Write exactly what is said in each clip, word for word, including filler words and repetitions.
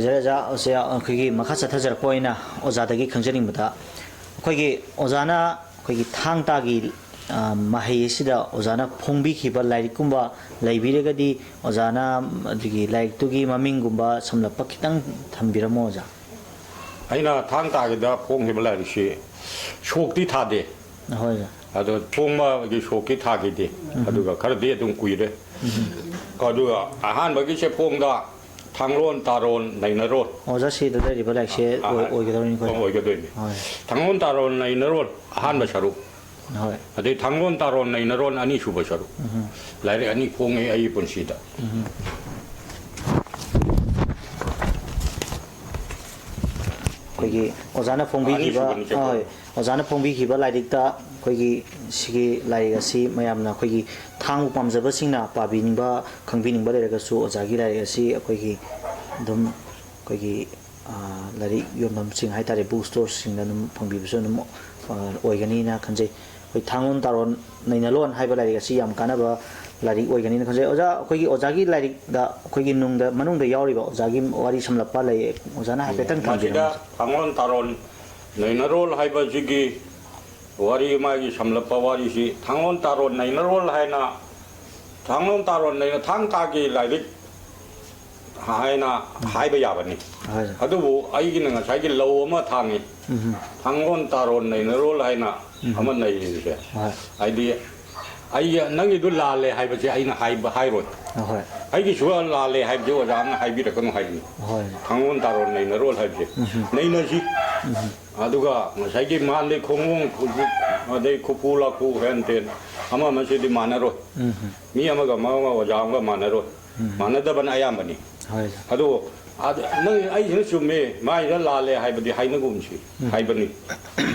ꯅꯨꯡꯉꯥꯏꯖꯔꯦ ꯑꯣꯖꯥ꯫ ꯑꯣꯖꯥ, ꯑꯩꯈꯣꯏꯒꯤ ꯃꯈꯥ ꯆꯠꯊꯖꯔꯛꯄ ꯑꯣꯏꯅ ꯑꯣꯖꯥꯗꯒꯤ ꯈꯪꯖꯅꯤꯡꯕꯗ, ꯑꯩꯈꯣꯏꯒꯤ ꯑꯣꯖꯥꯅ ꯑꯩꯈꯣꯏꯒꯤ ꯊꯥꯡ ꯇꯥꯒꯤ, ꯑ, ꯃꯍꯩ ꯑꯁꯤꯗ ꯑꯣꯖꯥꯅ ꯐꯣꯡꯕꯤꯈꯤꯕ ꯂꯥꯏꯔꯤꯛꯀꯨꯝꯕ ꯂꯩꯕꯤꯔꯒꯗꯤ, ꯑꯣꯖꯥꯅ ꯑꯗꯨꯒꯤ ꯂꯥꯏꯔꯤꯛꯇꯨꯒꯤ ꯃꯃꯤꯡꯒꯨꯝꯕ ꯁꯝꯂꯞꯄ ꯈꯤꯇꯪ ꯊꯝꯕꯤꯔꯝꯃꯣ ꯑꯣꯖꯥ꯫ ꯑꯩꯅ ꯊꯥꯡ ꯇꯥꯒꯤꯗ ꯐꯣꯡꯈꯤꯕ ꯂꯥꯏꯔꯤꯛꯁꯤ ꯁꯣꯛꯇꯤ ꯊꯥꯗꯦ꯫ ꯍꯣꯏ ꯑꯣꯖꯥ꯫ ꯑꯗꯣ ꯐꯣꯡꯕꯒꯤ ꯁꯣꯛꯇꯤ ꯊꯥꯈꯤꯗꯦ꯫ ꯎꯝ꯫ ꯑꯗꯨꯒ ꯈꯔꯗꯤ ꯑꯗꯨꯝ ꯀꯨꯏꯔꯦ꯫ ꯎꯝ꯫ ꯑꯗꯨꯒ ꯑꯍꯥꯟꯕꯒꯤꯁꯦ ꯐꯣꯡꯗ ꯊꯥꯡꯂꯣꯟ ꯇꯥꯔꯣꯟ ꯅꯩꯅꯔꯣꯟ꯫ ꯑꯣꯖꯥ, ꯁꯤꯗ ꯂꯩꯔꯤꯕ ꯂꯥꯏꯔꯤꯛꯁꯦ ꯑꯥ, ꯑꯣꯏ-, ꯑꯣꯏꯒꯗꯧꯔꯤꯅꯤꯀꯣ? ꯑꯣꯏꯒꯗꯣꯏꯅꯤ꯫ ꯍꯣꯏ꯫ ꯊꯥꯡꯂꯣꯟ ꯇꯥꯔꯣꯟ ꯅꯩꯅꯔꯣꯟ ꯑꯍꯥꯟꯕ ꯁꯔꯨꯛ꯫ ꯍꯣꯏ꯫ ꯑꯗꯩ ꯊꯥꯡꯂꯣꯟ ꯇꯥꯔꯣꯟ ꯅꯩꯅꯔꯣꯟ ꯑꯅꯤꯁꯨꯕ ꯁꯔꯨꯛ꯫ ꯎꯝ꯫ ꯂꯥꯏꯔꯤꯛ ꯑꯅꯤ ꯐꯣꯡꯉꯦ ꯑꯩꯒꯤ ꯄꯨꯟꯁꯤꯗ꯫ ꯎꯝ꯫ ꯑꯩꯈꯣꯏꯒꯤ ꯑꯣꯖꯥꯅ ꯐꯣꯡꯕꯤꯈꯤꯕ, ꯑꯅꯤꯁꯨꯕꯅꯤ ꯆꯠꯄ꯫ ꯍꯣꯏ, ꯑꯣꯖꯥꯅ ꯐꯣꯡꯕꯤꯈꯤꯕ ꯂꯥꯏꯔꯤꯛꯇ ꯑꯩꯈꯣꯏꯒꯤ ꯁꯤꯒꯤ ꯂꯥꯏꯔꯤꯛ ꯑꯁꯤ ꯃꯌꯥꯝꯅ ꯑꯩꯈꯣꯏꯒꯤ ꯊꯥꯡꯕꯨ ꯄꯥꯝꯖꯕꯁꯤꯡꯅ ꯄꯥꯕꯤꯅꯤꯡꯕ, ꯈꯪꯕꯤꯅꯤꯡꯕ ꯂꯩꯔꯒꯁꯨ ꯑꯣꯖꯥꯒꯤ ꯂꯥꯏꯔꯤꯛ ꯑꯁꯤ ꯑꯩꯈꯣꯏꯒꯤ ꯑꯗꯨꯝ ꯑꯩꯈꯣꯏꯒꯤ, ꯑ, ꯂꯥꯏꯔꯤꯛ ꯌꯣꯟꯐꯝꯁꯤꯡ ꯍꯥꯏ ꯇꯥꯔꯦ, book storeꯁꯤꯡꯗ ꯑꯗꯨꯝ ꯐꯪꯕꯤꯕꯁꯨ ꯑꯗꯨꯝ, ꯑ, ꯑꯣꯏꯒꯅꯤꯅ ꯈꯟꯖꯩ꯫ ꯑꯩꯈꯣꯏ ꯊꯥꯡꯂꯣꯟ ꯇꯥꯔꯣꯟ ꯅꯩꯅꯂꯣꯟ ꯍꯥꯏꯕ ꯂꯥꯏꯔꯤꯛ ꯑꯁꯤ ꯌꯥꯝ ꯀꯥꯟꯅꯕ ꯂꯥꯏꯔꯤꯛ ꯑꯣꯏꯒꯅꯤꯅ ꯈꯟꯖꯩ꯫ ꯑꯣꯖꯥ, ꯑꯩꯈꯣꯏꯒꯤ ꯑꯣꯖꯥꯒꯤ ꯂꯥꯏꯔꯤꯛꯇ ꯑꯩꯈꯣꯏꯒꯤ ꯅꯨꯡꯗ, ꯃꯅꯨꯡꯗ ꯌꯥꯎꯔꯤꯕ ꯑꯣꯖꯥꯒꯤ ꯋꯥꯔꯤ ꯁꯝꯂꯞꯄ ꯂꯩ, ꯑꯣꯖꯥꯅ ꯍꯥꯏꯐꯦꯠꯇꯪ ꯃꯁꯤꯗ ꯊꯝꯕꯤꯔꯝꯃꯨ꯫ ꯊꯥꯡꯂꯣꯟ ꯇꯥꯔꯣꯟ ꯅꯩꯅꯔꯣꯜ ꯍꯥꯏꯕꯁꯤꯒꯤ ꯋꯥꯔꯤ, ꯃꯥꯒꯤ ꯁꯝꯂꯞꯄ ꯋꯥꯔꯤꯁꯤ ꯊꯥꯡꯂꯣꯟ ꯇꯥꯔꯣꯟ ꯅꯩꯅꯔꯣꯜ ꯍꯥꯏꯅ, ꯊꯥꯡꯂꯣꯟ ꯇꯥꯔꯣꯟ ꯅꯩꯅ-, ꯊꯥꯡ ꯇꯥꯒꯤ ꯂꯥꯏꯔꯤꯛ ꯍꯥꯏꯅ ꯍꯥꯏꯕ ꯌꯥꯕꯅꯤ꯫ ꯍꯣꯏ꯫ ꯑꯗꯨꯕꯨ ꯑꯩꯒꯤꯅ ꯉꯁꯥꯏꯒꯤ ꯂꯧ ꯑꯃ ꯊꯥꯡꯉꯤ꯫ ꯎꯝ꯫ ꯊꯥꯡꯂꯣꯟ ꯇꯥꯔꯣꯟ ꯅꯩꯅꯔꯣꯜ ꯍꯥꯏꯅ ꯎꯝ꯫ ꯑꯃ ꯅꯩꯔꯤꯕꯁꯦ꯫ ꯍꯣꯏ꯫ ꯍꯥꯏꯗꯤ ꯑꯩ ꯅꯪꯒꯤꯗꯨ ꯂꯥꯜꯂꯦ ꯍꯥꯏꯕꯁꯦ ꯑꯩꯅ ꯍꯥꯏꯕ ꯍꯥꯏꯔꯣꯏ꯫ ꯍꯣꯏ꯫ ꯑꯩꯒꯤꯁꯨ ꯂꯥꯜꯂꯦ ꯍꯥꯏꯕꯁꯦ ꯑꯣꯖꯥꯅ ꯍꯥꯏꯕꯤꯔꯛꯀꯅꯨ ꯍꯥꯏꯕꯅꯤ꯫ ꯍꯣꯏ꯫ ꯊꯥꯡꯂꯣꯟ ꯇꯥꯔꯣꯟ ꯅꯩꯅꯔꯣꯜ ꯍꯥꯏꯕꯁꯦ꯫ ꯎꯝ꯫ ꯅꯩꯅꯁꯤ꯫ ꯎꯝ꯫ ꯑꯗꯨꯒ ꯉꯁꯥꯏꯒꯤ ꯃꯥꯟꯗꯤ ꯈꯣꯡꯎꯣꯡ ꯈꯨꯖꯤꯛ, ꯑꯗꯩ ꯈꯨꯄꯨ ꯂꯥꯛꯄꯨ ꯍꯦꯟ ꯇꯦꯟ, ꯑꯃ ꯑꯃꯁꯤꯗꯤ ꯃꯥꯟꯅꯔꯣꯏ꯫ ꯎꯝ꯫ ꯃꯤ ꯑꯃꯒ ꯑꯃꯒ ꯑꯣꯖꯥ ꯑꯃꯒ ꯃꯥꯟꯅꯔꯣꯏ꯫ ꯎꯝ꯫ ꯃꯥꯟꯅꯗꯕꯅ ꯑꯌꯥꯝꯕꯅꯤ꯫ ꯍꯣꯏ꯫ ꯑꯗꯨ, ꯑꯗꯨ ꯅꯪ ꯑꯩꯁꯤꯅ ꯆꯨꯝꯃꯦ, ꯃꯥꯏꯗ ꯂꯥꯜꯂꯦ ꯍꯥꯏꯕꯗꯤ ꯍꯥꯏꯅꯒꯨꯝꯁꯤ ꯎꯝ꯫ ꯍꯥꯏꯕꯅꯤ꯫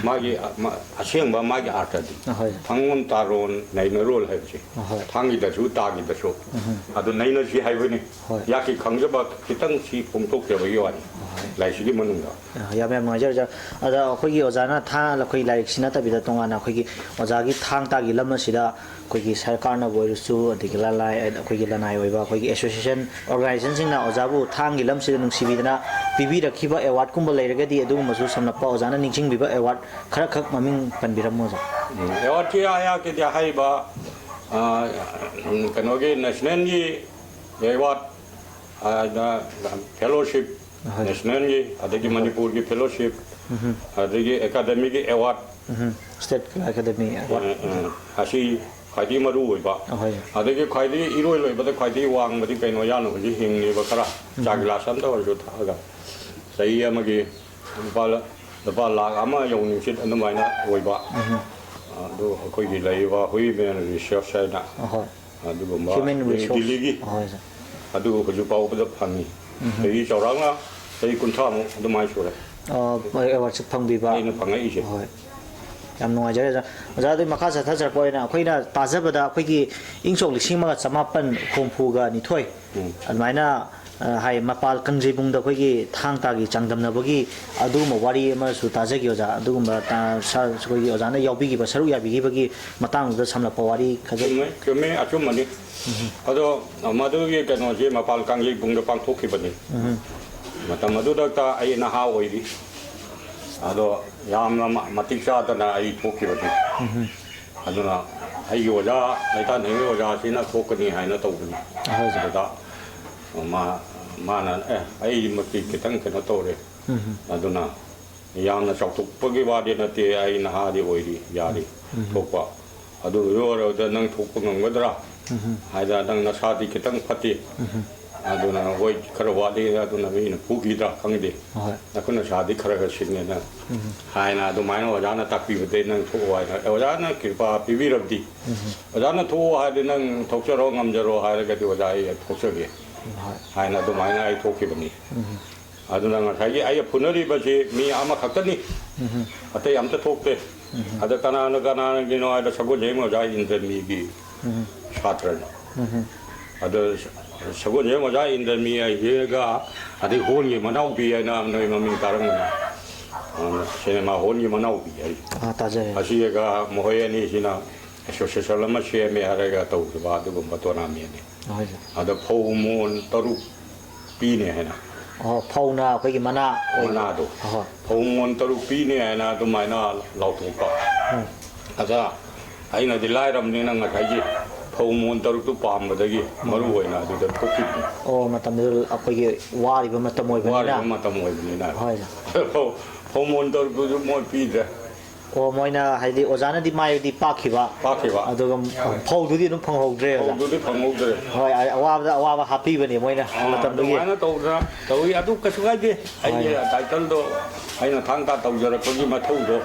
ꯃꯥꯒꯤ, ꯑ, ꯃ-, ꯑꯁꯦꯡꯕ ꯃꯥꯒꯤ ꯑꯥꯔꯊꯗꯤ꯫ ꯑꯍꯣꯏ꯫ ꯊꯥꯡꯂꯣꯟ ꯇꯥꯔꯣꯟ ꯅꯩꯅꯔꯣꯜ ꯍꯥꯏꯕꯁꯦ꯫ ꯑꯍꯣꯏ꯫ ꯊꯥꯡꯒꯤꯗꯁꯨ ꯇꯥꯒꯤꯗꯁꯨ꯫ ꯎꯝ꯫ ꯑꯗꯨ ꯅꯩꯅꯁꯤ ꯍꯥꯏꯕꯅꯤ꯫ ꯍꯣꯏ꯫ ꯌꯥꯛꯀꯤ ꯈꯪꯖꯕ ꯈꯤꯇꯪ ꯁꯤ ꯐꯣꯡꯗꯣꯛꯆꯕꯒꯤ ꯋꯥꯅꯤ꯫ ꯍꯣꯏ꯫ ꯂꯥꯏꯁꯤꯒꯤ ꯃꯅꯨꯡꯗ꯫ ꯑ, ꯌꯥꯝ, ꯌꯥꯝ ꯅꯨꯡꯉꯥꯏꯖꯔꯦ, ꯑꯣꯖꯥ꯫ ꯑꯗ ꯑꯩꯈꯣꯏꯒꯤ ꯑꯣꯖꯥꯅ ꯊꯥ-, ꯑꯩꯈꯣꯏ ꯂꯥꯏꯔꯤꯛꯁꯤ ꯅꯠꯇꯕꯤꯗ ꯇꯣꯉꯥꯟꯅ ꯑꯩꯈꯣꯏꯒꯤ ꯑꯣꯖꯥꯒꯤ ꯊꯥꯡ ꯇꯥꯒꯤ ꯂꯝ ꯑꯁꯤꯗ ꯑꯩꯈꯣꯏꯒꯤ ꯁꯔꯀꯥꯔꯅꯕꯨ ꯑꯣꯏꯔꯁꯨ, ꯑꯗꯒꯤ ꯂꯅꯥꯏ, ꯑꯩꯈꯣꯏꯒꯤ ꯂꯅꯥꯏ ꯑꯣꯏꯕ ꯑꯩꯈꯣꯏꯒꯤ association, organizationꯁꯤꯡꯅ ꯑꯣꯖꯥꯕꯨ ꯊꯥꯡꯒꯤ ꯂꯝꯁꯤꯗ ꯅꯨꯡꯁꯤꯕꯤꯗꯅ ꯄꯤꯕꯤꯔꯛꯈꯤꯕ ꯑꯦꯋꯥꯔꯗꯀꯨꯝꯕ ꯂꯩꯔꯒꯗꯤ ꯑꯗꯨꯒꯨꯝꯕꯁꯨ ꯁꯝꯂꯞꯄ ꯑꯣꯖꯥꯅ ꯅꯤꯡꯁꯤꯡꯕꯤꯕ ꯑꯦꯋꯥꯔꯗ ꯈꯔꯈꯛ ꯃꯃꯤꯡ ꯄꯟꯕꯤꯔꯝꯃꯣ ꯑꯣꯖꯥ꯫ ꯎꯝ, ꯑꯦꯋꯥꯔꯗꯁꯤ ꯑꯩꯍꯥꯛꯀꯤꯗꯤ ꯍꯥꯏꯔꯤꯕ, ꯑ, ꯀꯩꯅꯣꯒꯤ ꯅꯦꯁꯅꯦꯜꯒꯤ ꯑꯦꯋꯥꯔꯗ, ꯑ, ꯐꯦꯂꯣꯁꯤꯞ, ꯍꯣꯏ꯫ ꯅꯦꯁꯅꯦꯜꯒꯤ, ꯑꯗꯒꯤ ꯍꯣꯏ꯫ ꯃꯅꯤꯄꯨꯔꯒꯤ ꯐꯦꯂꯣꯁꯤꯞ, ꯎꯝ꯫ ꯑꯗꯒꯤ ꯑꯦꯀꯥꯗꯃꯤꯒꯤ award, um. State Akademi award. Uh, uh, ꯑꯁꯤ ꯈ꯭ꯋꯥꯏꯗꯒꯤ ꯃꯔꯨ ꯑꯣꯏꯕ꯫ ꯑꯍꯣꯏ꯫ ꯑꯗꯒꯤ ꯈ꯭ꯋꯥꯏꯗꯒꯤ ꯏꯔꯣꯏ ꯂꯣꯏꯕꯗ ꯈ꯭ꯋꯥꯏꯗꯒꯤ ꯋꯥꯡꯕꯗꯤ ꯀꯩꯅꯣ, ꯏꯌꯥꯝꯕ ꯍꯧꯖꯤꯛ ꯍꯤꯡꯉꯤꯕ ꯈꯔ ꯆꯥ ꯎꯝ꯫ ꯒꯤꯂꯥꯁ ꯑꯝꯇ ꯑꯣꯏꯔꯁꯨ ꯊꯛꯑꯒ ꯆꯍꯤ ꯑꯃꯒꯤ ꯂꯨꯄꯥ ꯂ-, ꯂꯨꯄꯥ ꯂꯥꯈ ꯑꯃ ꯌꯧꯅꯤꯡꯆꯤꯠ ꯑꯗꯨꯃꯥꯏꯅ ꯑꯣꯏꯕ꯫ ꯎꯝ꯫ ꯑꯗꯨ ꯑꯩꯈꯣꯏꯒꯤ ꯂꯩꯔꯤꯕ ꯍ꯭ꯌꯨꯃꯦꯟ ꯔꯤꯁꯣꯔꯁ ꯍꯥꯏꯅ ꯑꯍꯣꯏ꯫ ꯑꯗꯨꯒꯨꯝꯕ ꯍ꯭ꯌꯨꯃꯦꯟ ꯔꯤꯁꯣꯔꯁ꯫ ꯗꯤꯜꯂꯤꯒꯤ ꯑꯍꯣꯏ, ꯁꯥꯔ꯫ ꯑꯗꯨ ꯍꯧꯖꯤꯛ ꯐꯥꯎꯕꯗ ꯐꯪꯉꯤ꯫ ꯎꯝ꯫ ꯆꯍꯤ ꯆꯥꯎꯔꯥꯛꯅ ꯆꯍꯤ ꯀꯨꯟꯊ꯭ꯔꯥꯃꯨꯛ ꯑꯗꯨꯃꯥꯏꯅ ꯁꯨꯔꯦ꯫ ꯑ, ꯑꯦꯋꯥꯔꯗꯁꯦ ꯐꯪꯕꯤꯕ꯫ ꯑꯩꯅ ꯐꯪꯉꯛꯏꯁꯦ꯫ ꯍꯣꯏ꯫ ꯌꯥꯝ ꯅꯨꯡꯉꯥꯏꯖꯔꯦ, ꯑꯣꯖꯥ꯫ ꯑꯣꯖꯥ, ꯑꯗꯨꯗꯤ ꯃꯈꯥ ꯆꯠꯊꯖꯔꯛꯄ ꯑꯣꯏꯅ ꯑꯩꯈꯣꯏꯅ ꯇꯥꯖꯕꯗ ꯑꯩꯈꯣꯏꯒꯤ ꯏꯪ ꯁꯣꯛ ꯂꯤꯁꯤꯡ ꯑꯃꯒ ꯆꯃꯥꯄꯟ ꯍꯨꯝꯐꯨꯒ ꯅꯤꯊꯣꯏ ꯎꯝ꯫ ꯑꯗꯨꯃꯥꯏꯅ, ꯑ, ꯍꯥꯏ, ꯃꯄꯥꯜ ꯀꯥꯡꯖꯩꯕꯨꯡꯗ ꯑꯩꯈꯣꯏꯒꯤ ꯊꯥꯡ ꯇꯥꯒꯤ ꯆꯥꯡꯗꯝꯅꯕꯒꯤ ꯑꯗꯨꯒꯨꯝꯕ ꯋꯥꯔꯤ ꯑꯃꯁꯨ ꯇꯥꯖꯈꯤ, ꯑꯣꯖꯥ꯫ ꯑꯗꯨꯒꯨꯝꯕ, ꯑ, ꯁꯥꯔ, ꯑꯩꯈꯣꯏꯒꯤ ꯑꯣꯖꯥꯅ ꯌꯥꯎꯕꯤꯈꯤꯕ, ꯁꯔꯨꯛ ꯌꯥꯕꯤꯈꯤꯕꯒꯤ ꯃꯇꯥꯡꯗꯨꯗ ꯁꯝꯂꯞꯄ ꯋꯥꯔꯤ ꯈꯖꯤꯛ꯫ ꯆꯨꯝꯃꯦ, ꯆꯨꯝꯃꯦ, ꯑꯆꯨꯝꯕꯅꯤ꯫ ꯎꯝ꯫ ꯑꯗꯣ ꯃꯗꯨꯒꯤ ꯀꯩꯅꯣꯁꯤ ꯃꯄꯥꯜ ꯀꯥꯡꯖꯩꯕꯨꯡꯗ ꯄꯥꯡꯊꯣꯛꯈꯤꯕꯅꯤ꯫ ꯎꯝ꯫ ꯃꯇꯝ ꯑꯗꯨꯗꯛꯇ ꯑꯩ ꯅꯍꯥ ꯑꯣꯏꯔꯤ꯫ ꯑꯗꯣ ꯌꯥꯝꯅ ꯃ-, ꯃꯇꯤꯛ ꯆꯥꯗꯅ ꯑꯩ ꯊꯣꯛꯈꯤꯕꯅꯤ꯫ ꯎꯝ꯫ ꯑꯗꯨꯅ ꯑꯩꯒꯤ ꯑꯣꯖꯥ, ꯂꯩꯇꯥꯟꯊꯦꯝꯒꯤ ꯑꯣꯖꯥꯁꯤꯅ ꯊꯣꯛꯀꯅꯤ ꯍꯥꯏꯅ ꯇꯧꯕꯅꯤ꯫ ꯑꯍꯣꯏ, ꯁꯥꯔ꯫ ꯑꯗꯨꯗ ꯃꯥ-, ꯃꯥꯅ, "ꯑꯦ, ꯑꯩꯃꯛꯇꯤ ꯈꯤꯇꯪ ꯀꯩꯅꯣ ꯇꯧꯔꯦ꯫ ꯎꯝ꯫ ꯑꯗꯨꯅ ꯌꯥꯝꯅ ꯆꯥꯎꯊꯣꯛꯄꯒꯤ ꯋꯥꯗꯤ ꯅꯠꯇꯦ, ꯑꯩ ꯅꯍꯥꯗꯤ ꯑꯣꯏꯔꯤ, ꯌꯥꯔꯤ ꯎꯝ꯫ ꯊꯣꯛꯄ꯫ ꯑꯗꯨ ꯑꯣꯏꯔꯕꯗ ꯅꯪ ꯊꯣꯛꯄ ꯉꯝꯒꯗ꯭ꯔꯥ?" ꯎꯝ꯫ ꯍꯥꯏꯗꯅ, "ꯅꯪ ꯅꯁꯥꯗꯤ ꯈꯤꯇꯪ ꯐꯠꯇꯦ꯫ ꯎꯝ꯫ ꯑꯗꯨꯅ ꯍꯣꯏ ꯈꯔ ꯋꯥꯠꯂꯤ, ꯑꯗꯨꯅ ꯃꯤꯅ ꯐꯨꯈꯤꯗ꯭ꯔꯥ ꯈꯪꯗꯦ꯫ ꯍꯣꯏ꯫ ꯅꯈꯨꯠ ꯅꯁꯥꯗꯤ ꯈꯔ ꯈꯔ ꯁꯤꯡꯉꯦ ꯅꯪ", ꯎꯝ꯫ ꯍꯥꯏꯅ ꯑꯗꯨꯃꯥꯏꯅ ꯑꯣꯖꯥꯅ ꯇꯥꯛꯄꯤꯕꯗꯩ ꯅꯪ ꯊꯣꯛꯑꯣ ꯍꯥꯏꯅ, ꯑꯣꯖꯥꯅ ꯀ꯭ꯔꯤꯄꯥ ꯄꯤꯕꯤꯔꯕꯗꯤ, ꯎꯝ꯫ "ꯑꯣꯖꯥꯅ ꯊꯣꯛꯑꯣ ꯍꯥꯏꯔꯗꯤ ꯅꯪ ꯊꯣꯛꯆꯔꯣ, ꯉꯝꯖꯔꯣ ꯍꯥꯏꯔꯒꯗꯤ ꯑꯣꯖꯥ ꯑꯩ ꯊꯣꯛꯆꯒꯦ" ꯍꯣꯏ꯫ ꯍꯥꯏꯅ ꯑꯗꯨꯃꯥꯏꯅ ꯑꯩ ꯊꯣꯛꯈꯤꯕꯅꯤ꯫ ꯎꯝ꯫ ꯑꯗꯨꯅ ꯉꯁꯥꯏꯒꯤ ꯑꯩ ꯐꯨꯅꯔꯤꯕꯁꯤ ꯃꯤ ꯑꯃꯈꯛꯇꯅꯤ, ꯎꯝ꯫ ꯑꯇꯩ ꯑꯝꯇ ꯊꯣꯛꯇꯦ꯫ ꯎꯝ꯫ ꯑꯗ ꯀꯅꯥꯅ ꯀꯅꯥꯒꯤꯅꯣ ꯍꯥꯏꯗ ꯁꯒꯣꯜꯖꯦꯡ ꯑꯣꯖꯥ ꯏꯟꯗ꯭ꯔꯅꯤꯒꯤ ꯎꯝ꯫ ꯁꯥꯇ꯭ꯔꯅꯤ꯫ ꯎꯝ꯫ ꯑꯗ ꯁꯒꯣꯜꯖꯦꯡ ꯑꯣꯖꯥ ꯏꯟꯗ꯭ꯔꯅꯤ ꯍꯥꯏꯁꯤꯒ ꯑꯗꯩ ꯍꯣꯟꯒꯤ ꯃꯅꯥꯎꯄꯤ ꯍꯥꯏꯅ ꯅꯣꯏ ꯃꯃꯤꯡ ꯇꯥꯔꯝꯒꯅꯤ꯫ ꯑ, ꯁꯤꯅꯦꯃꯥ ꯍꯣꯟꯒꯤ ꯃꯅꯥꯎꯄꯤ ꯍꯥꯏ꯫ ꯑꯥ, ꯇꯥꯖꯔꯦ꯫ ꯑꯁꯤꯒ ꯃꯈꯣꯏ ꯑꯅꯤꯁꯤꯅ ꯑꯦꯁꯣꯁꯤꯌꯦꯁꯟ ꯑꯃ ꯁꯦꯝꯃꯦ ꯍꯥꯏꯔꯒ ꯇꯧꯈꯤꯕ ꯑꯗꯨꯒꯨꯝꯕ ꯇꯣꯔꯅꯥꯃꯦꯟꯅꯤ꯫ ꯍꯣꯏ, ꯁꯥꯔ꯫ ꯑꯗ ꯐꯧ ꯃꯣꯟ ꯇꯔꯨꯛ ꯄꯤꯅꯦ ꯍꯥꯏꯅ꯫ ꯑꯣ, ꯐꯧꯅ ꯑꯩꯈꯣꯏꯒꯤ ꯃꯅꯥ ꯑꯣꯏꯕ꯫ ꯃꯅꯥꯗꯣ꯫ ꯑꯍꯣꯏ꯫ "ꯐꯧ ꯃꯣꯟ ꯇꯔꯨꯛ ꯄꯤꯅꯤ" ꯍꯥꯏꯅ ꯑꯗꯨꯃꯥꯏꯅ ꯂꯥꯎꯊꯣꯛꯄ꯫ ꯎꯝ꯫ ꯑꯗ ꯑꯩꯅꯗꯤ ꯂꯥꯏꯔꯕꯅꯤꯅ ꯉꯁꯥꯏꯒꯤ ꯐꯧ ꯃꯣꯟ ꯇꯔꯨꯛꯇꯨ ꯄꯥꯝꯕꯗꯒꯤ ꯎꯝ꯫ ꯃꯔꯨ ꯑꯣꯏꯅ ꯑꯗꯨꯗ ꯊꯣꯛꯈꯤꯕꯅꯤ꯫ ꯑꯣ, ꯃꯇꯝꯗꯨꯗ ꯑꯩꯈꯣꯏꯒꯤ ꯋꯥꯔꯤꯕ ꯃꯇꯝ ꯑꯣꯏꯕꯅꯤꯅ꯫ ꯋꯥꯔꯤꯕ ꯃꯇꯝ ꯑꯣꯏꯕꯅꯤꯅ꯫ ꯍꯣꯏ꯫ ꯐꯧ, ꯐꯧ ꯃꯣꯟ ꯇꯔꯨꯛꯇꯨꯁꯨ ꯃꯣꯏ ꯄꯤꯗ꯭ꯔꯦ꯫ ꯑꯣ, ꯃꯣꯏꯅ ꯍꯥꯏꯗꯤ ꯑꯣꯖꯥꯅꯗꯤ ꯃꯥꯏꯗꯤ ꯄꯥꯛꯈꯤꯕ꯫ ꯄꯥꯛꯈꯤꯕ꯫ ꯑꯗꯨꯒ ꯐꯧꯗꯨꯗꯤ ꯑꯗꯨꯝ ꯐꯪꯍꯧꯗ꯭ꯔꯦ, ꯑꯣꯖꯥ꯫ ꯐꯧꯗꯨꯗꯤ ꯐꯪꯍꯧꯗ꯭ꯔꯦ꯫ ꯍꯣꯏ, ꯑ-, ꯑꯋꯥꯕꯗ ꯑꯋꯥꯕ ꯍꯥꯞꯄꯤꯕꯅꯦ ꯃꯣꯏꯅ ꯑꯥ, ꯃꯇꯝꯗꯨꯒꯤ꯫ ꯑꯗꯨꯃꯥꯏꯅ ꯇꯧꯗꯅ ꯇꯧꯏ꯫ ꯑꯗꯨ ꯀꯩꯁꯨ ꯀꯥꯏꯗꯦ꯫ ꯑꯩꯒꯤ ꯍꯣꯏ꯫ ꯇꯥꯏꯇꯜꯗꯣ ꯑꯩꯅ ꯊꯥꯡ ꯇꯥ ꯇꯧꯖꯔꯛꯄꯒꯤ ꯃꯊꯧꯗꯣ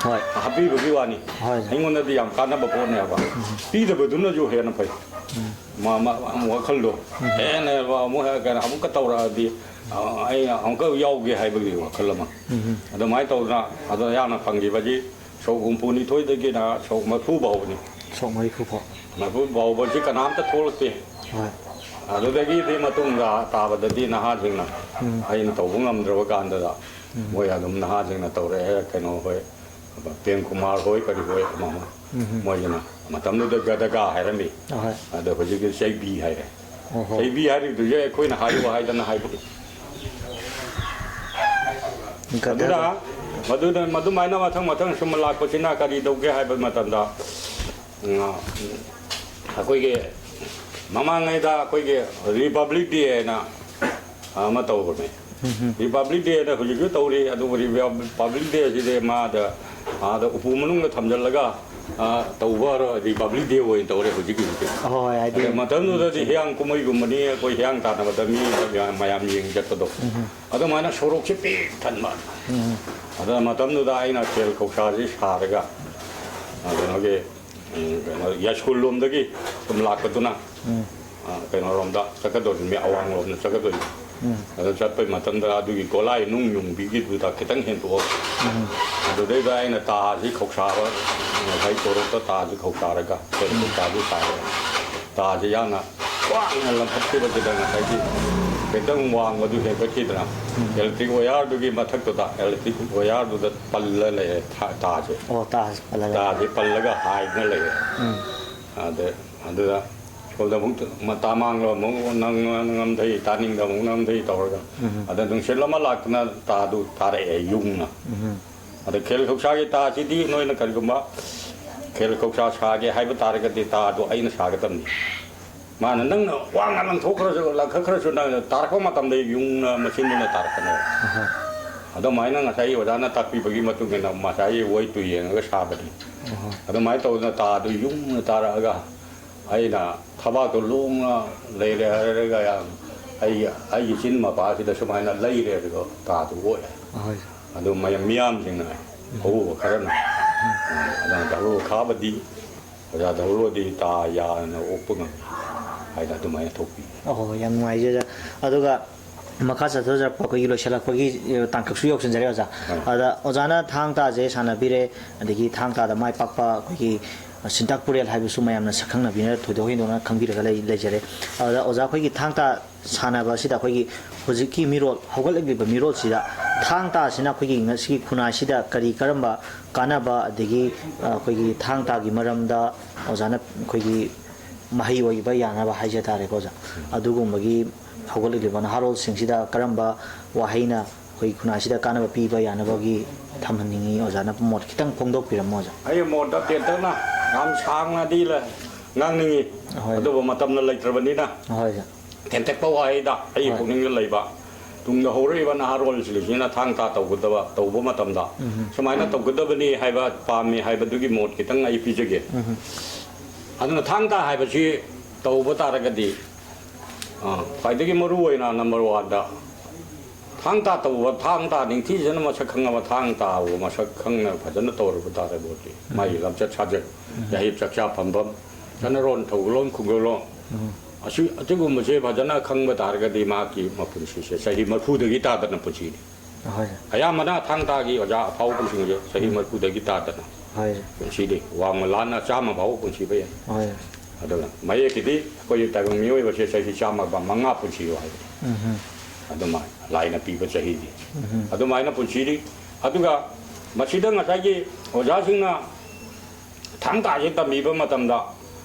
ꯍꯣꯏ꯫ ꯍꯥꯞꯄꯤꯕꯒꯤ ꯋꯥꯅꯤ꯫ ꯍꯣꯏ꯫ ꯑꯩꯉꯣꯟꯗꯗꯤ ꯌꯥꯝ ꯀꯥꯟꯅꯕ ꯄꯣꯠꯅꯦꯕ꯫ ꯎꯝ꯫ ꯄꯤꯗꯕꯗꯨꯅꯁꯨ ꯍꯦꯟꯅ ꯐꯩ꯫ ꯎꯝ꯫ ꯃꯥ-, ꯃꯥ-, ꯋꯥꯈꯜꯗꯣ ꯎꯝ꯫ ꯍꯦꯟꯅ ꯑꯃꯨꯛ ꯍꯦꯛ ꯀꯩꯅꯣ ꯑꯃꯨꯛꯀ ꯇꯧꯔꯛꯑꯗꯤ, ꯑ, ꯑꯩ ꯑꯃꯨꯛꯀ ꯌꯥꯎꯒꯦ ꯍꯥꯏꯕꯒꯤ ꯋꯥꯈꯜ ꯑꯃ꯫ ꯎꯝ꯫ ꯑꯗꯨꯃꯥꯏꯅ ꯇꯧꯗꯅ ꯑꯗꯣ ꯑꯩꯍꯥꯛꯅ ꯐꯪꯈꯤꯕꯁꯤ ꯁꯣꯛ ꯍꯨꯝꯐꯨ ꯅꯤꯊꯣꯏꯗꯒꯤꯅ ꯁꯣꯛ ꯃꯔꯤꯐꯨ ꯐꯥꯎꯕꯅꯤ꯫ ꯁꯣꯛ ꯃꯔꯤꯐꯨ ꯐꯥꯎ꯫ ꯃꯔꯤꯐꯨ ꯐꯥꯎꯕꯁꯤ ꯀꯅꯥꯝꯇ ꯊꯣꯛꯂꯛꯇꯦ꯫ ꯍꯣꯏ꯫ ꯑꯗꯨꯗꯒꯤꯗꯤ ꯃꯇꯨꯡꯗ ꯇꯥꯕꯗꯗꯤ ꯅꯍꯥꯁꯤꯡꯅ ꯎꯝ꯫ ꯑꯩꯅ ꯇꯧꯕ ꯉꯝꯗ꯭ꯔꯕ ꯀꯥꯟꯗꯨꯗ ꯎꯝ꯫ ꯃꯣꯏ ꯑꯗꯨꯝ ꯅꯍꯥꯁꯤꯡꯅ ꯇꯧꯔꯛꯑꯦ, ꯀꯩꯅꯣ ꯍꯣꯏ, ꯄ꯭ꯔꯦꯝ ꯀꯨꯃꯥꯔ ꯍꯣꯏ ꯀꯔꯤ ꯍꯣꯏ ꯑꯃ ꯑꯃ꯫ ꯎꯝ꯫ ꯃꯣꯏꯒꯤꯅ ꯃꯇꯝꯗꯨꯗ ꯒꯗꯒꯥ ꯍꯥꯏꯔꯝꯃꯤ꯫ ꯑꯍꯣꯏ꯫ ꯑꯗꯣ ꯍꯧꯖꯤꯛꯇꯤ ꯆꯩꯕꯤ ꯍꯥꯏꯔꯦ꯫ ꯑꯣꯍꯣ꯫ ꯆꯩꯕꯤ ꯍꯥꯏꯔꯤꯗꯨꯁꯨ ꯑꯩꯈꯣꯏꯅ ꯍꯥꯏꯌꯨ ꯍꯥꯏꯗꯅ ꯍꯥꯏꯕꯅꯤ꯫ ꯒꯗꯒꯥ꯫ ꯑꯗꯨꯅ ꯃꯗꯨꯗ, ꯃꯗꯨꯃꯥꯏꯅ ꯃꯊꯪ ꯃꯊꯪ ꯁꯨꯝ ꯂꯥꯛꯄꯁꯤꯅ ꯀꯔꯤ ꯇꯧꯒꯦ ꯍꯥꯏꯕ ꯃꯇꯝꯗ, ꯎꯝ, ꯑꯩꯈꯣꯏꯒꯤ ꯃꯃꯥꯡꯉꯩꯗ ꯑꯩꯈꯣꯏꯒꯤ Republic Day ꯍꯥꯏꯅ ꯑꯃ ꯇꯧꯕꯅꯦ꯫ ꯎꯝ, ꯎꯝ꯫ Republic Day ꯍꯥꯏꯅ ꯍꯧꯖꯤꯛꯁꯨ ꯇꯧꯔꯤ, ꯑꯗꯨꯕꯨ Republic Day ꯁꯤꯗꯤ ꯃꯥꯗ, ꯑꯥꯗ ꯎꯄꯨ ꯃꯅꯨꯡꯗ ꯊꯝꯖꯤꯜꯂꯒ, ꯑ, ꯇꯧꯕ Republic Day ꯑꯣꯏꯅ ꯇꯧꯔꯦ ꯍꯧꯖꯤꯛꯀꯤ ꯍꯧꯖꯤꯛ꯫ ꯍꯣꯏ, ꯍꯥꯏꯗꯤ ꯑꯗ ꯃꯇꯝꯗꯨꯗꯗꯤ ꯍꯤꯌꯥꯡ ꯀꯨꯝꯍꯩꯒꯨꯝꯕꯅꯤ, ꯑꯩꯈꯣꯏ ꯍꯤꯌꯥꯡ ꯇꯥꯟꯅꯕꯗ ꯃꯤ ꯃꯌꯥꯝ, ꯃꯌꯥꯝ ꯌꯦꯡ ꯆꯠꯄꯗꯣ꯫ ꯎꯝ꯫ ꯑꯗꯨꯃꯥꯏꯅ ꯁꯣꯔꯣꯛꯁꯦ ꯄꯤꯛ ꯊꯟꯕ꯫ ꯎꯝ꯫ ꯑꯗ ꯃꯇꯝꯗꯨꯗ ꯑꯩꯅ ꯁꯦꯜ ꯈꯧꯁꯥꯁꯤ ꯁꯥꯔꯒ, ꯑ, ꯀꯩꯅꯣꯒꯤ, ꯎꯝ, ꯀꯩꯅꯣ, ꯌꯥꯏꯁ꯭ꯀꯨꯜ ꯂꯣꯝꯗꯒꯤ ꯁꯨꯝ ꯂꯥꯛꯄꯗꯨꯅ, ꯎꯝ꯫ ꯑ, ꯀꯩꯅꯣꯔꯣꯝꯗ ꯆꯠꯀꯗꯧꯔꯤꯅꯤ, ꯑꯋꯥꯡꯂꯣꯝꯗ ꯆꯠꯀꯗꯧꯔꯤꯅꯤ꯫ ꯎꯝ꯫ ꯑꯗꯨ ꯆꯠꯄꯩ ꯃꯇꯝꯗ ꯑꯗꯨꯒꯤ ꯒꯣꯂꯥꯏ ꯅꯨꯡ ꯌꯨꯡꯕꯤꯒꯤꯗꯨꯗ ꯈꯤꯇꯪ ꯍꯦꯟꯗꯣꯛꯑꯒ, ꯎꯝ꯫ ꯑꯗꯨꯗꯩꯗ ꯑꯩꯅ ꯇꯥꯁꯤ ꯈꯧꯁꯥꯕ, ꯉꯁꯥꯏ ꯁꯣꯔꯣꯛꯇ ꯇꯥꯁꯤ ꯈꯧꯁꯥꯔꯒ, ꯎꯝ꯫ ꯇꯥꯁꯤ ꯁꯥꯔꯒ, ꯇꯥꯁꯤ ꯌꯥꯝꯅ ꯋꯥꯡꯅ ꯂꯪꯈꯠꯈꯤꯕꯁꯤꯗ ꯉꯁꯥꯏꯒꯤ ꯈꯤꯇꯪ ꯋꯥꯡꯕꯗꯨ ꯍꯦꯟꯒꯠꯈꯤꯗꯅ, ꯎꯝ꯫ Electric wireꯗꯨꯒꯤ ꯃꯊꯛꯇꯨꯗ, electric wireꯗꯨꯗ ꯄꯜꯂ ꯂꯩꯔꯦ ꯊꯥ-, ꯇꯥꯁꯦ꯫ ꯑꯣ, ꯇꯥꯁꯦ ꯄꯜꯂ ꯂꯩꯔꯦ꯫ ꯇꯥꯁꯦ ꯄꯜꯂꯒ ꯍꯥꯏꯗꯅ ꯂꯩꯔꯦ꯫ ꯎꯝ꯫ ꯑꯗ, ꯑꯗꯨꯗ ꯁꯣꯝꯗ ꯑꯃꯨꯛ ꯃꯇꯥ ꯃꯥꯡꯂꯣ, ꯑꯃꯨꯛ ꯅꯪ ꯅꯪ ꯅꯝꯊꯩ, ꯇꯥꯅꯤꯡꯗ ꯑꯃꯨꯛ ꯅꯝꯊꯩ ꯇꯧꯔꯒ꯫ ꯎꯝ꯫ ꯑꯗ ꯅꯨꯡꯁꯤꯠ ꯑꯃ ꯂꯥꯛꯇꯅ ꯇꯥꯗꯨ ꯇꯥꯔꯛꯑꯦ ꯌꯨꯡꯅ꯫ ꯎꯝ꯫ ꯑꯗ ꯈꯦꯜ ꯈꯧꯁꯥꯒꯤ ꯇꯥꯁꯤꯗꯤ ꯅꯣꯏꯅ ꯀꯔꯤꯒꯨꯝꯕ ꯈꯦꯜ ꯈꯧꯁꯥ ꯁꯥꯒꯦ ꯍꯥꯏꯕ ꯇꯥꯔꯒꯗꯤ ꯇꯥꯗꯣ ꯑꯩꯅ ꯁꯥꯒꯗꯕꯅꯤ꯫ ꯃꯥꯅ ꯅꯪꯅ ꯋꯥ ꯉꯥꯡ ꯂꯪꯊꯣꯛꯈ꯭ꯔꯁꯨ, ꯂꯪꯈꯠꯈ꯭ꯔꯁꯨ, ꯅꯪ ꯇꯥꯔꯛꯄ ꯃꯇꯝꯗ ꯌꯨꯡꯅ ꯃꯆꯤꯟꯗꯨꯅ ꯇꯥꯔꯛꯀꯅꯦꯕ꯫ ꯑꯍꯥ꯫ ꯑꯗꯨꯃꯥꯏꯅ ꯉꯁꯥꯏ ꯑꯣꯖꯥꯅ ꯇꯥꯛꯄꯤꯕꯒꯤ ꯃꯇꯨꯡ ꯏꯟꯅ ꯉꯁꯥꯏꯒꯤ ꯋꯦꯠꯇꯨ ꯌꯦꯡꯉꯒ ꯁꯥꯕꯅꯤ꯫ ꯑꯍꯥ꯫ ꯑꯗꯨꯃꯥꯏꯅ ꯇꯧꯗꯅ ꯇꯥꯗꯨ ꯌꯨꯡꯅ ꯇꯥꯔꯛꯑꯒ ꯑꯩꯅ ꯊꯕꯥꯛꯇꯨ ꯂꯣꯡꯅ ꯂꯩꯔꯦ ꯍꯥꯏꯔꯒ ꯌꯥꯝ ꯑꯩꯒꯤ, ꯑꯩꯒꯤ ꯆꯤꯟ ꯃꯄꯥꯁꯤꯗ ꯁꯨꯃꯥꯏꯅ ꯂꯩꯔꯦ ꯑꯗꯨꯒ ꯇꯥꯗꯨ ꯑꯣꯛꯑꯦ꯫ ꯑꯍꯣꯏ꯫ ꯑꯗꯨ ꯃꯌꯥꯝ, ꯃꯤꯌꯥꯝꯁꯤꯡꯅ, ꯎꯝ꯫ ꯑꯎꯕ ꯈꯔꯅ, ꯎꯝ꯫ ꯑꯗꯨꯅ ꯗꯥꯎꯂꯣ ꯈꯥꯕꯗꯤ, ꯑꯣꯖꯥ ꯗꯥꯎꯂꯣꯗꯤ ꯇꯥ ꯌꯥꯅ ꯑꯣꯛꯄ ꯉꯝꯃꯤ ꯍꯥꯏꯅ ꯑꯗꯨꯃꯥꯏꯅ ꯊꯣꯛꯄꯤ꯫ ꯑꯣ, ꯌꯥꯝ ꯅꯨꯡꯉꯥꯏꯖꯩ ꯑꯣꯖꯥ꯫ ꯑꯗꯨꯒ ꯃꯈꯥ ꯆꯠꯊꯖꯔꯛꯄ ꯑꯩꯈꯣꯏꯒꯤ ꯂꯣꯏꯁꯤꯜꯂꯛꯄꯒꯤ, ꯑ, ꯇꯥꯡꯀꯛꯁꯨ ꯌꯧꯁꯤꯟꯖꯔꯦ ꯑꯣꯖꯥ꯫ ꯑꯥ꯫ ꯑꯗ ꯑꯣꯖꯥꯅ ꯊꯥꯡ ꯇꯥꯁꯦ ꯁꯥꯟꯅꯕꯤꯔꯦ, ꯑꯗꯒꯤ ꯊꯥꯡ ꯇꯥꯗ ꯃꯥꯏ ꯄꯥꯛꯄ ꯑꯩꯈꯣꯏꯒꯤ ꯁꯤꯟꯇꯥꯛ ꯄꯨꯔꯦꯜ ꯍꯥꯏꯕꯁꯨ ꯃꯌꯥꯝꯅ ꯁꯛꯈꯪꯅꯕꯤꯅ ꯊꯣꯏꯗꯣꯛ ꯍꯦꯟꯗꯣꯛꯅ ꯈꯪꯕꯤꯔꯒ ꯂꯩ-, ꯂꯩꯖꯔꯦ꯫ ꯑꯗ ꯑꯣꯖꯥ ꯑꯩꯈꯣꯏꯒꯤ ꯊꯥꯡ ꯇꯥ ꯁꯥꯟꯅꯕ ꯑꯁꯤꯗ ꯑꯩꯈꯣꯏꯒꯤ ꯍꯧꯖꯤꯛꯀꯤ ꯃꯤꯔꯣꯜ, ꯍꯧꯒꯠꯂꯛꯂꯤꯕ ꯃꯤꯔꯣꯜꯁꯤꯗ ꯊꯥꯡ ꯇꯥ ꯑꯁꯤꯅ ꯑꯩꯈꯣꯏꯒꯤ ꯉꯁꯤꯒꯤ ꯈꯨꯟꯅꯥꯏꯁꯤꯗ ꯀꯔꯤ ꯀꯔꯝꯕ ꯀꯥꯟꯅꯕ, ꯑꯗꯒꯤ, ꯑ, ꯑꯩꯈꯣꯏꯒꯤ ꯊꯥꯡ ꯇꯥꯒꯤ ꯃꯔꯝꯗ ꯑꯣꯖꯥꯅ ꯑꯩꯈꯣꯏꯒꯤ ꯃꯍꯩ ꯑꯣꯏꯕ ꯌꯥꯅꯕ ꯍꯥꯏꯖ ꯇꯥꯔꯦꯀꯣ ꯑꯣꯖꯥ, ꯑꯗꯨꯒꯨꯝꯕꯒꯤ ꯍꯧꯒꯠꯂꯛꯂꯤꯕ ꯅꯍꯥꯔꯣꯜꯁꯤꯡꯁꯤꯗ ꯀꯔꯝꯕ ꯋꯥꯍꯩꯅ ꯑꯩꯈꯣꯏ ꯈꯨꯟꯅꯥꯏꯁꯤꯗ ꯀꯥꯟꯅꯕ ꯄꯤꯕ ꯌꯥꯅꯕꯒꯤ ꯊꯝꯍꯟꯅꯤꯡꯉꯤ? ꯑꯣꯖꯥꯅ ꯃꯣꯠ ꯈꯤꯇꯪ ꯐꯣꯡꯗꯣꯛꯄꯤꯔꯝꯃꯣ ꯑꯣꯖꯥ꯫ ꯑꯩ ꯃꯣꯠꯇ ꯇꯦꯟꯇꯛꯅ ꯌꯥꯝ ꯁꯥꯡꯅꯗꯤ ꯂ-, ꯉꯥꯡꯅꯤꯡꯉꯤ꯫ ꯍꯣꯏ꯫ ꯑꯗꯨꯕꯨ ꯃꯇꯝꯅ ꯂꯩꯇ꯭ꯔꯕꯅꯤꯅ ꯍꯣꯏ ꯑꯣꯖꯥ꯫ ꯇꯦꯟꯇꯛꯄ ꯋꯥꯍꯩꯗ ꯑꯩꯒꯤ ꯍꯣꯏ꯫ ꯄꯨꯛꯅꯤꯡꯗ ꯂꯩꯕ, ꯇꯨꯡꯗ ꯍꯧꯔꯛꯏꯕ ꯅꯍꯥꯔꯣꯜꯁꯤꯡꯁꯤꯅ ꯊꯥꯡ ꯇꯥ ꯇꯧꯒꯗꯕ, ꯇꯧꯕ ꯃꯇꯝꯗ ꯎꯝ꯫ ꯁꯨꯃꯥꯏꯅ ꯇꯧꯒꯗꯕꯅꯤ ꯍꯥꯏꯕ ꯄꯥꯝꯃꯤ ꯍꯥꯏꯕꯗꯨꯒꯤ ꯃꯣꯠ ꯈꯤꯇꯪ ꯑꯩ ꯄꯤꯖꯒꯦ꯫ ꯎꯝ꯫ ꯑꯗꯨꯅ ꯊꯥꯡ ꯇꯥ ꯍꯥꯏꯕꯁꯤ ꯇꯧꯕ ꯇꯥꯔꯒꯗꯤ, ꯑ, ꯈ꯭ꯋꯥꯏꯗꯒꯤ ꯃꯔꯨ ꯑꯣꯏꯅ number one ꯗ ꯊꯥꯡ ꯇꯥ ꯇꯧꯕ, ꯊꯥꯡ ꯇꯥ ꯅꯤꯡꯊꯤꯖꯅ ꯃꯁꯛ ꯈꯪꯉꯕ, ꯊꯥꯡ ꯇꯥꯕ ꯃꯁꯛ ꯈꯪꯅ ꯐꯖꯅ ꯇꯧꯔꯕ ꯇꯥꯔꯒꯗꯤ, ꯃꯥꯒꯤ ꯂꯝꯆꯠ ꯁꯥꯖꯠ, ꯎꯝ꯫ ꯌꯥꯍꯤꯞ ꯆꯥꯛꯆꯥ ꯐꯝꯐꯝ, ꯆꯠꯅꯔꯣꯟ ꯊꯧꯒꯜꯂꯣꯟ ꯈꯨꯡꯒꯜꯂꯣꯟ, ꯎꯝ꯫ ꯑꯁꯤ, ꯑꯁꯤꯒꯨꯝꯕꯁꯦ ꯐꯖꯅ ꯈꯪꯕ ꯇꯥꯔꯒꯗꯤ ꯃꯍꯥꯛꯀꯤ ꯃꯄꯨꯟꯁꯤꯁꯦ ꯆꯍꯤ ꯃꯔꯤꯐꯨꯗꯒꯤ ꯇꯥꯗꯅ ꯄꯨꯟꯁꯤꯅꯤ꯫ ꯑꯍꯣꯏ꯫ ꯑꯌꯥꯝꯕꯅ ꯊꯥꯡ ꯇꯥꯒꯤ ꯑꯣꯖꯥ ꯑꯐꯥꯎꯕꯁꯤꯡꯁꯦ ꯆꯍꯤ ꯎꯝ꯫ ꯃꯔꯤꯐꯨꯗꯒꯤ ꯇꯥꯗꯅ ꯍꯣꯏ꯫ ꯄꯨꯟꯁꯤꯗꯦ꯫ ꯋꯥꯡꯃ ꯂꯥꯟꯅ ꯆꯥꯝꯃ ꯐꯥꯎꯕ ꯄꯨꯟꯁꯤꯕ ꯌꯥꯏ꯫ ꯍꯣꯏ꯫ ꯑꯗꯨꯅ ꯃꯌꯦꯛꯀꯤꯗꯤ ꯑꯩꯈꯣꯏꯒꯤ ꯇꯥꯏꯕꯪ ꯃꯤꯑꯣꯏꯕꯁꯦ ꯆꯍꯤ ꯆꯥꯝꯃꯒ ꯃꯉꯥ ꯄꯨꯟꯁꯤꯌꯨ ꯍꯥꯏꯕꯅꯤ꯫ ꯎꯝ꯫ ꯑꯗꯨꯃꯥꯏꯅ ꯂꯥꯏꯅ ꯄꯤꯕ ꯆꯍꯤꯗꯤ꯫ ꯎꯝ꯫ ꯑꯗꯨꯃꯥꯏꯅ ꯄꯨꯟꯁꯤꯔꯤ꯫ ꯑꯗꯨꯒ ꯃꯁꯤꯗ ꯉꯁꯥꯏꯒꯤ ꯑꯣꯖꯥꯁꯤꯡꯅ ꯊꯥꯡ ꯇꯥꯁꯦ ꯇꯝꯕꯤꯕ ꯃꯇꯝꯗ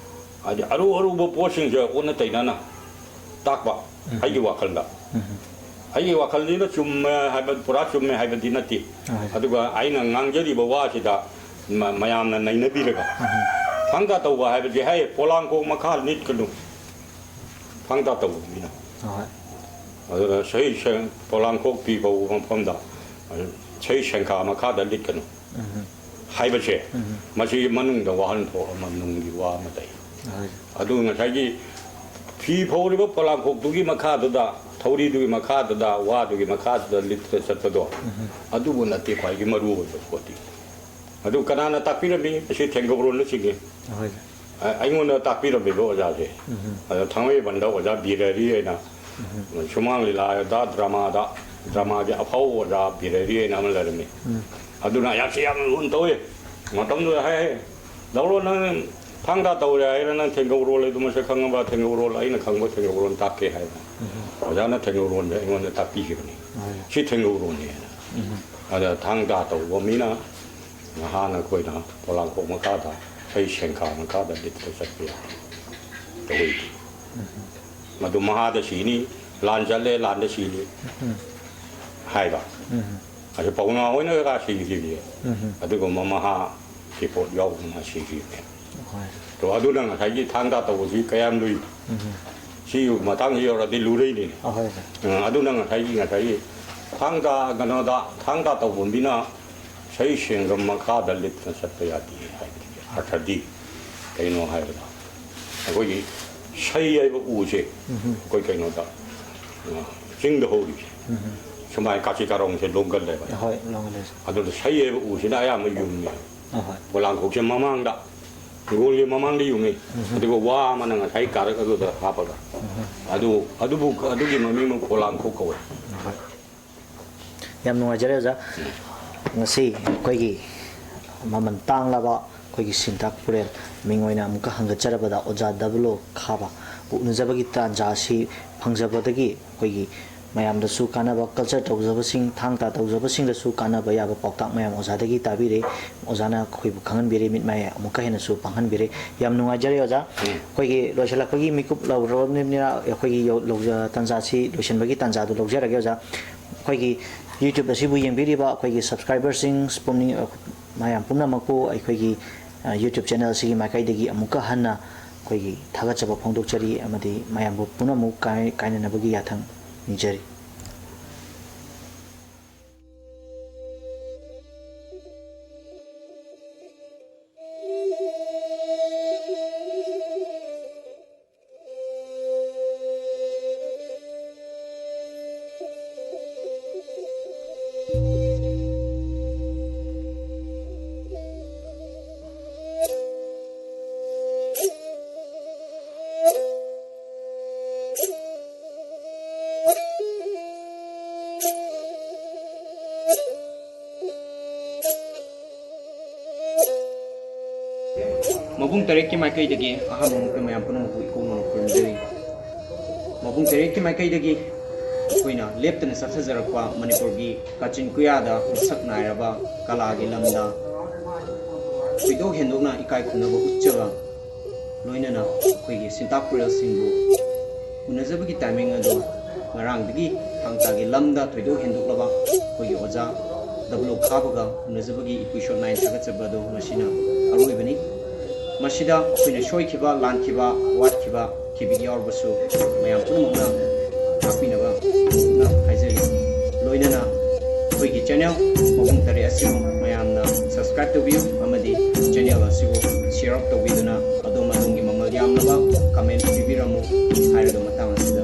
ꯍꯥꯏꯗꯤ ꯑꯔꯨ ꯑꯔꯨꯕ ꯄꯣꯠꯁꯤꯡꯁꯦ ꯑꯣꯟꯅ ꯇꯩꯅꯅ ꯇꯥꯛꯄ꯫ ꯎꯝ꯫ ꯑꯩꯒꯤ ꯋꯥꯈꯜꯗ꯫ ꯎꯝ꯫ ꯑꯩꯒꯤ ꯋꯥꯈꯜꯁꯤꯅ ꯆꯨꯝꯃꯦ ꯍꯥꯏꯕ, ꯄꯨꯔꯥ ꯆꯨꯝꯃꯦ ꯍꯥꯏꯕꯗꯤ ꯅꯠꯇꯦ꯫ ꯍꯣꯏ꯫ ꯑꯗꯨꯒ ꯑꯩꯅ ꯉꯥꯡꯖꯔꯤꯕ ꯋꯥꯁꯤꯗ ꯃ-, ꯃꯌꯥꯝꯅ ꯅꯩꯅꯕꯤꯔꯒ, ꯎꯝ꯫ ꯊꯥꯡ ꯇꯥ ꯇꯧꯕ ꯍꯥꯏꯕꯁꯦ, "ꯍꯦ, ꯄꯣꯂꯥꯡꯈꯣꯛ ꯃꯈꯥ ꯂꯤꯠꯀꯅꯨ, ꯊꯥꯡ ꯇꯥ ꯇꯧꯕ ꯃꯤꯅ"꯫ ꯍꯣꯏ꯫ ꯑꯗꯨꯅ ꯆꯍꯤ ꯁꯦꯡ-, ꯄꯣꯂꯥꯡꯈꯣꯛ ꯐꯤ ꯐꯧꯕ ꯃꯐꯝꯗ, ꯑ, ꯆꯍꯤ ꯁꯦꯡꯈꯥ ꯃꯈꯥꯗ ꯂꯤꯠꯀꯅꯨ꯫ ꯎꯝ꯫ ꯍꯥꯏꯕꯁꯦ, ꯎꯝ꯫ ꯃꯁꯤꯒꯤ ꯃꯅꯨꯡꯗ ꯋꯥꯍꯟꯊꯣꯛ ꯑꯃ, ꯅꯨꯡꯒꯤ ꯋꯥ ꯑꯃ ꯂꯩ꯫ ꯍꯣꯏ꯫ ꯑꯗꯨ ꯉꯁꯥꯏꯒꯤ ꯐꯤ ꯐꯧꯔꯤꯕ ꯄꯣꯂꯥꯡꯈꯣꯛꯇꯨꯒꯤ ꯃꯈꯥꯗꯨꯗ, ꯊꯧꯔꯤꯗꯨꯒꯤ ꯃꯈꯥꯗꯨꯗ, ꯋꯥꯗꯨꯒꯤ ꯃꯈꯥꯗꯨꯗ ꯂꯤꯠꯇ ꯆꯠꯄꯗꯣ, ꯎꯝ꯫ ꯑꯗꯨꯕꯨ ꯅꯠꯇꯦ ꯈ꯭ꯋꯥꯏꯒꯤ ꯃꯔꯨ ꯑꯣꯏꯕ ꯄꯣꯠꯇꯤ꯫ ꯑꯗꯨ ꯀꯅꯥꯅ ꯇꯥꯛꯄꯤꯔꯝꯃꯤ? ꯑꯁꯤ ꯊꯦꯡꯒꯧꯔꯣꯟꯅ ꯆꯤꯡꯉꯤ꯫ ꯍꯣꯏ꯫ ꯑ-, ꯑꯩꯉꯣꯟꯗ ꯇꯥꯛꯄꯤꯔꯝꯃꯤꯕ ꯑꯣꯖꯥꯁꯦ꯫ ꯎꯝ꯫ ꯑꯗ ꯊꯥꯡꯃꯩꯕꯟꯗ ꯑꯣꯖꯥ ꯕꯤꯔꯍꯔꯤ ꯍꯥꯏꯅ, ꯎꯝ꯫ ꯁꯨꯃꯥꯡ ꯂꯤꯂꯥꯗ, ꯗ꯭ꯔꯃꯥꯗ, ꯗ꯭ꯔꯃꯥꯒꯤ ꯑꯐꯥꯎꯕ ꯑꯣꯖꯥ ꯕꯤꯔꯍꯔꯤ ꯍꯥꯏꯅ ꯑꯃ ꯂꯩꯔꯝꯃꯤ꯫ ꯎꯝ꯫ ꯑꯗꯨꯅ ꯑꯩꯍꯥꯛꯁꯦ ꯌꯥꯝꯅ ꯂꯨꯅ ꯇꯧꯋꯤ꯫ ꯃꯇꯝꯗꯨꯗ ꯍꯥꯏ, "ꯂꯧꯔꯣ, ꯅꯪ ꯊꯥꯡ ꯇꯥ ꯇꯧꯔꯦ ꯍꯥꯏꯔ, ꯅꯪ ꯊꯦꯡꯒꯧꯔꯣꯜ ꯍꯥꯏꯗꯨ ꯃꯁꯛ ꯈꯪꯉꯕ? ꯊꯦꯡꯒꯧꯔꯣꯜ, ꯑꯩꯅ ꯈꯪꯕ ꯊꯦꯡꯒꯧꯔꯣꯜ ꯇꯥꯛꯀꯦ" ꯍꯥꯏꯅ꯫ ꯎꯝ꯫ ꯑꯣꯖꯥꯅ ꯊꯦꯡꯒꯧꯔꯣꯜꯁꯦ ꯑꯩꯉꯣꯟꯗ ꯇꯥꯛꯄꯤꯈꯤꯕꯅꯤ꯫ ꯍꯣꯏ꯫ ꯁꯤ ꯊꯦꯡꯒꯧꯔꯣꯜꯅꯦꯅ꯫ ꯎꯝ꯫ ꯑꯗ ꯊꯥꯡ ꯇꯥ ꯇꯧꯕ ꯃꯤꯅ ꯅꯍꯥꯟ ꯑꯩꯈꯣꯏꯅ ꯄꯣꯂꯥꯡꯈꯣꯛ ꯃꯈꯥꯗ, ꯑꯩ ꯁꯦꯡꯈꯥ ꯃꯈꯥꯗ ꯂꯤꯠꯄ ꯆꯠꯄ ꯌꯥꯏ꯫ ꯇꯧꯍꯩꯗꯦ꯫ ꯎꯝ꯫ ꯃꯗꯨ ꯃꯍꯥꯗ ꯁꯤꯅꯤ, ꯂꯥꯟ ꯆꯠꯂꯦ, ꯂꯥꯟꯗ ꯁꯤꯅꯤ ꯎꯝ꯫ ꯍꯥꯏꯕ꯫ ꯎꯝ꯫ ꯑꯗꯨ ꯄꯥꯎꯅꯥ ꯍꯣꯏꯅꯒ ꯁꯤꯈꯤꯕꯁꯦ ꯎꯝ꯫ ꯑꯗꯨꯒꯨꯝꯕ ꯃꯍꯥꯒꯤ ꯄꯣꯠ ꯌꯥꯎꯗꯅ ꯁꯤꯈꯤꯕꯅꯦ꯫ ꯍꯣꯏ꯫ ꯑꯗꯣ ꯑꯗꯨꯅ ꯉꯁꯥꯏꯒꯤ ꯊꯥꯡ ꯇꯥ ꯇꯧꯕꯁꯤ ꯀꯌꯥꯝ ꯂꯨꯏ꯫ ꯎꯝ꯫ ꯁꯤ ꯃꯇꯥꯡꯁꯤ ꯌꯧꯔꯗꯤ ꯂꯨꯔꯛꯏꯅꯤꯅꯦ꯫ ꯑꯍꯣꯏ꯫ ꯎꯝ, ꯑꯗꯨꯅ ꯉꯁꯥꯏꯒꯤ, ꯉꯁꯥꯏꯒꯤ ꯊꯥꯡ ꯇꯥ, ꯀꯩꯅꯣꯗ, ꯊꯥꯡ ꯇꯥ ꯇꯧꯕ ꯃꯤꯅ ꯁꯩ ꯁꯦꯡꯒꯝ ꯃꯈꯥꯗ ꯂꯤꯠꯇꯅ ꯆꯠꯄ ꯌꯥꯗꯦ ꯍꯥꯏꯕꯗꯤ ꯑꯔꯊꯗꯤ ꯀꯩꯅꯣ ꯍꯥꯏꯕꯗ, ꯑꯩꯈꯣꯏꯒꯤ ꯁꯩ ꯍꯥꯏꯕ ꯎꯁꯦ ꯎꯝ꯫ ꯑꯩꯈꯣꯏ ꯀꯩꯅꯣꯗ, ꯑ, ꯆꯤꯡꯗ ꯍꯧꯔꯤꯁꯦ ꯎꯝ꯫ ꯁꯨꯃꯥꯏꯅ ꯀꯥꯆꯤ ꯀꯥꯔꯣꯡꯁꯦ ꯂꯣꯡꯒꯜꯂꯦꯕ꯫ ꯍꯣꯏ, ꯂꯣꯡꯒꯜꯂꯦ꯫ ꯑꯗꯨꯅ ꯁꯩ ꯍꯥꯏꯕ ꯎꯁꯤꯅ ꯑꯌꯥꯝꯕ ꯌꯨꯝꯃꯦ꯫ ꯑꯍꯣꯏ꯫ ꯄꯣꯂꯥꯡꯈꯣꯛꯁꯦ ꯃꯃꯥꯡꯗ, ꯍꯤꯡꯒꯣꯜꯒꯤ ꯃꯃꯥꯡꯗ ꯌꯨꯝꯃꯤ꯫ ꯎꯝ꯫ ꯑꯗꯨꯒ ꯋꯥ ꯑꯃꯅ ꯉꯁꯥꯏ ꯀꯥꯔꯛ ꯑꯗꯨꯗ ꯍꯥꯞꯄꯒ꯫ ꯎꯝ꯫ ꯑꯗꯨ, ꯑꯗꯨꯕꯨ, ꯑꯗꯨꯒꯤ ꯃꯃꯤꯡꯕꯨ ꯄꯣꯂꯥꯡꯈꯣꯛ ꯀꯧꯋꯦ꯫ ꯍꯣꯏ꯫ ꯌꯥꯝ ꯅꯨꯡꯉꯥꯏꯖꯔꯦ ꯑꯣꯖꯥ꯫ ꯉꯁꯤ ꯑꯩꯈꯣꯏꯒꯤ ꯃꯃꯜ ꯇꯥꯡꯂꯕ ꯑꯩꯈꯣꯏꯒꯤ ꯁꯤꯟꯇꯥꯛ ꯄꯨꯔꯦꯜ ꯃꯤꯡ ꯑꯣꯏꯅ ꯑꯃꯨꯛꯀ ꯍꯪꯒꯠꯆꯔꯕꯗ ꯑꯣꯖꯥ ꯗꯕꯜ ꯑꯣ ꯈꯥꯕꯕꯨ ꯎꯅꯖꯕꯒꯤ ꯇꯥꯟꯖꯥ ꯑꯁꯤ ꯐꯪꯖꯕꯗꯒꯤ ꯑꯩꯈꯣꯏꯒꯤ ꯃꯌꯥꯝꯗꯁꯨ ꯀꯥꯟꯅꯕ, ꯀꯜꯆꯔ ꯇꯧꯖꯕꯁꯤꯡ, ꯊꯥꯡ ꯇꯥ ꯇꯧꯖꯕꯁꯤꯡꯗꯁꯨ ꯀꯥꯟꯅꯕ ꯌꯥꯕ ꯄꯥꯎꯇꯥꯛ ꯃꯌꯥꯝ ꯑꯣꯖꯥꯗꯒꯤ ꯇꯥꯕꯤꯔꯦ꯫ ꯑꯣꯖꯥꯅ ꯑꯩꯈꯣꯏꯕꯨ ꯈꯪꯍꯟꯕꯤꯔꯦ, ꯃꯤꯠ ꯃꯥꯏ ꯑꯃꯨꯛꯀ ꯍꯦꯟꯅꯁꯨ ꯄꯥꯡꯍꯟꯕꯤꯔꯦ꯫ ꯌꯥꯝ ꯅꯨꯡꯉꯥꯏꯖꯔꯦ ꯑꯣꯖꯥ꯫ ꯑꯩꯈꯣꯏꯒꯤ ꯂꯣꯏꯁꯤꯜꯂꯛꯄꯒꯤ ꯃꯤꯀꯨꯞ ꯂꯧꯔꯕꯅꯤꯅ ꯑꯩꯈꯣꯏꯒꯤ ꯌꯧ-, ꯂꯧꯖ-, ꯇꯥꯟꯖꯥꯁꯤ ꯂꯣꯏꯁꯤꯟꯕꯒꯤ ꯇꯥꯟꯖꯥꯗꯨ ꯂꯧꯖꯔꯒꯦ ꯑꯣꯖꯥ꯫ ꯑꯩꯈꯣꯏꯒꯤ YouTube ꯑꯁꯤꯕꯨ ꯌꯦꯡꯕꯤꯔꯤꯕ ꯑꯩꯈꯣꯏꯒꯤ subscriberꯁꯤꯡ ꯄꯨꯝꯅꯤꯡ-, ꯃꯌꯥꯝ ꯄꯨꯝꯅꯃꯛꯄꯨ ꯑꯩꯈꯣꯏꯒꯤ, ꯑ, YouTube channel ꯑꯁꯤꯒꯤ ꯃꯥꯏꯀꯩꯗꯒꯤ ꯑꯃꯨꯛꯀ ꯍꯟꯅ ꯑꯩꯈꯣꯏꯒꯤ ꯊꯥꯒꯠꯆꯕ ꯐꯣꯡꯗꯣꯛꯆꯔꯤ ꯑꯃꯗꯤ ꯃꯌꯥꯝꯕꯨ ꯄꯨꯝꯅꯃꯛ ꯀꯥꯏ-, ꯀꯥꯏꯅꯅꯕꯒꯤ ꯌꯥꯊꯪ ꯅꯤꯖꯔꯤ꯫ ꯃꯕꯨꯡ ꯇꯔꯦꯠꯀꯤ ꯃꯥꯏꯀꯩꯗꯒꯤ ꯑꯍꯥꯟꯕ ꯃꯛꯇ ꯃꯌꯥꯝ ꯄꯨꯝꯅꯃꯛꯄꯨ ꯏꯀꯣꯛ ꯃꯣꯡꯅ ꯈꯨꯔꯨꯝꯖꯔꯤ꯫ ꯃꯕꯨꯡ ꯇꯔꯦꯠꯀꯤ ꯃꯥꯏꯀꯩꯗꯒꯤ ꯑꯩꯈꯣꯏꯅ ꯂꯦꯞꯇꯅ ꯆꯠꯊꯖꯔꯛꯄ ꯃꯅꯤꯄꯨꯔꯒꯤ ꯀꯥꯆꯤꯟ ꯀꯨꯌꯥꯗ ꯃꯁꯛ ꯅꯥꯏꯔꯕ ꯀꯂꯥꯒꯤ ꯂꯝꯗ ꯊꯣꯏꯗꯣꯛ ꯍꯦꯟꯗꯣꯛꯅ ꯏꯀꯥꯏ ꯈꯨꯝꯅꯕ ꯎꯠꯆꯕ, ꯂꯣꯏꯅꯅ ꯑꯩꯈꯣꯏꯒꯤ ꯁꯤꯟꯇꯥ ꯄꯨꯔꯦꯜꯁꯤꯡꯕꯨ ꯎꯅꯖꯕꯒꯤ timing ꯑꯗꯣ ꯉꯔꯥꯡꯗꯒꯤ ꯊꯥꯡ ꯇꯥꯒꯤ ꯂꯝꯗ ꯊꯣꯏꯗꯣꯛ ꯍꯦꯟꯗꯣꯛꯂꯕ ꯑꯩꯈꯣꯏꯒꯤ ꯑꯣꯖꯥ ꯗꯕ꯭ꯂꯨ ꯈꯥꯕꯒ ꯎꯅꯖꯕꯒꯤ ꯏꯄꯨ ꯏꯁꯣꯔ ꯅꯥꯏꯟ ꯊꯥꯒꯠꯆꯕ ꯑꯗꯣ ꯃꯁꯤꯅ ꯑꯔꯣꯏꯕꯅꯤ꯫ ꯃꯁꯤꯗ ꯑꯩꯈꯣꯏꯅ ꯁꯣꯏꯈꯤꯕ, ꯂꯥꯟꯈꯤꯕ, ꯋꯥꯠꯈꯤꯕ, ꯊꯤꯕꯤꯛ ꯌꯥꯎꯔꯕꯁꯨ ꯃꯌꯥꯝ ꯄꯨꯝꯅꯃꯛꯅ ꯇꯥꯛꯄꯤꯅꯕ ꯍꯥꯏꯖꯔꯤ꯫ ꯂꯣꯏꯅꯅ ꯑꯩꯈꯣꯏꯒꯤ channel ꯃꯕꯨꯡ ꯇꯔꯦꯠ ꯑꯁꯤꯕꯨ ꯃꯌꯥꯝꯅ subscribe ꯇꯧꯕꯤꯌꯨ ꯑꯃꯗꯤ channel ꯑꯁꯤꯕꯨ share out ꯇꯧꯕꯤꯗꯨꯅ ꯑꯗꯣꯝ ꯑꯗꯣꯝꯒꯤ ꯃꯃꯜ ꯌꯥꯝꯂꯕ comment ꯄꯤꯕꯤꯔꯝꯃꯨ ꯍꯥꯏꯔꯒ ꯃꯇꯥꯡ ꯑꯁꯤꯗ